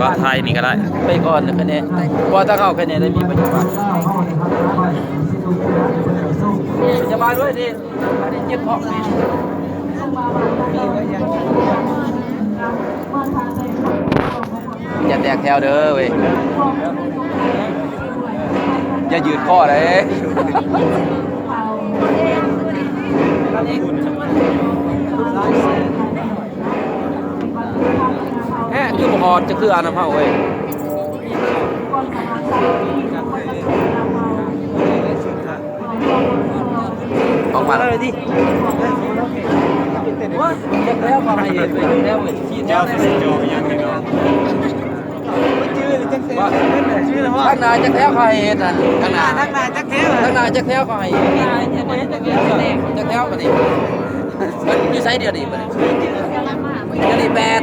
ວ່າໄທນີ້ກໍໄດ້ ໄປກ່ອນນະ ຄະແນນ ເພາະວ່າທາງເຮົາຄະແນນໄດ້ມີໄປຢູ່ບ້ານ ໄປຢູ່ບ້ານດ້ວຍເດ້ ເຈັບທ້ອງ ຢ່າແຕກແຖວເດີເວີຍ ຢ່າຢືດຄໍເດ້. ແຮະ ຄືບໍ່ຮອດຈັກເທື່ອນຳເຮົາເວີຍ ອອກມາແລ້ວ ຈັກແລ້ວກໍໃຫ້ເຫັນ ຈັກແລ້ວເວີຍ ທາງໜ້າຈັກແຖວເຂົາໃຫ້ເຮັດຫັ້ນ ທາງໜ້າ ທາງໜ້າຈັກແຖວ ທາງໜ້າຈັກແຖວເຂົາໃຫ້ເຮັດ ຈັກແຖວບາດນີ້ ຢູ່ໃສດຽວນີ້ບາດນີ້ ດຽວນີ້ແປດ